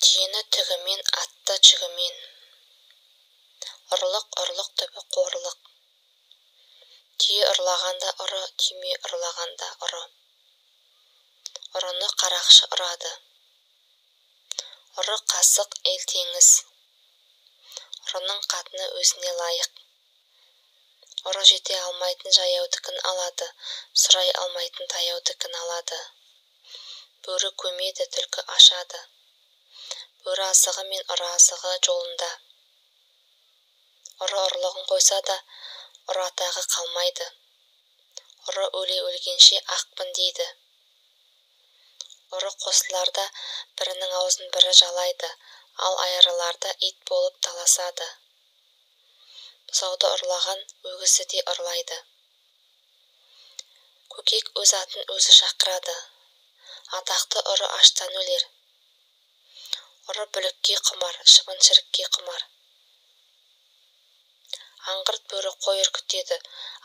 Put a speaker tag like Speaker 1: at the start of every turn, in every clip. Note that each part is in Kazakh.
Speaker 1: Түйені түгімен, атты жүгімен. Ұрлық, ұрлық түбі қорлық. Түйе ұрлағанда ұры, түйме ұрлағанда ұры. Ұрыны қарақшы ұрады. Ұры қасық, ел теңіз. Ұрының қатыны өзіне лайық. Ұры жете алмайтын жаяудікін алады, сұрай алмайтын таяудікін алады. Бөрі көмеді, түлкі ашады. Бөрі азығы мен ұры азығы жолында. Ұры ұрлығын қойса да, ұры атағы қалмайды. Ұры өле өлгенше ақпын дейді. Ұры қосыларда бірінің аузын бірі жалайды, ал айырыларда ит болып таласады. Бұзауды ұрлаған өгізді де ұрлайды. Көкек өз атын өзі шақырады. Атақты ұры аштан өлер. Ұры бүлікке құмар, шыбын-шірікке құмар. Аңғырт бөрі қой үркітеді,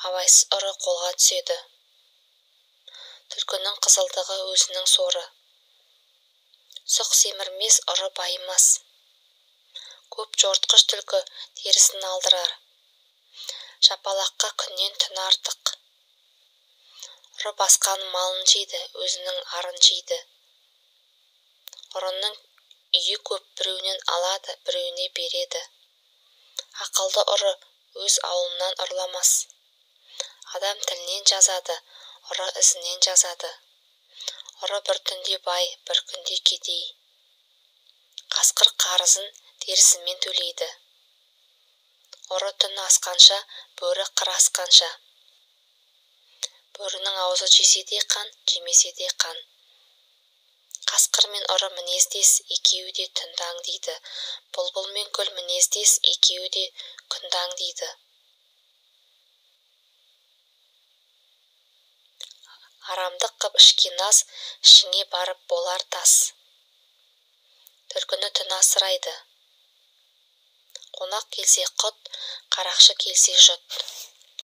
Speaker 1: абайсыз ұры қолға түседі. Түлкінің қызылдығы өзінің соры. Сұқ семірмес, ұры байымас. Көп жортқыш түлкі терісін алдырар. Жапалаққа күннен түн артық. Ұры басқан малын жейді, өзінің арын жейді. Ұрының үйі көп, біреуінен алады, біреуіне береді. Ақылды ұры өз ауылынан ұрламас. Адам тілінен жазады, ұры ізінен жазады. Ұры бір түнде бай, бір күнде кедей. Қасқыр қарызын терісімен төлейді. Ұры түн асқанша, бөрі қыр асқанша. Бөрінің аузы жесе де қан, жемесе де қан. Қасқыр мен ұры мінездес, екеуі де түнді аңдиды. Бұлбұл мен гүл мінездес, екеуі де күнді аңдиды. Арамдық қып ішкен ас, ішіңе барып болар тас. Түлкіні түн асырайды. Қонақ келсе құт, қарақшы келсе жұт.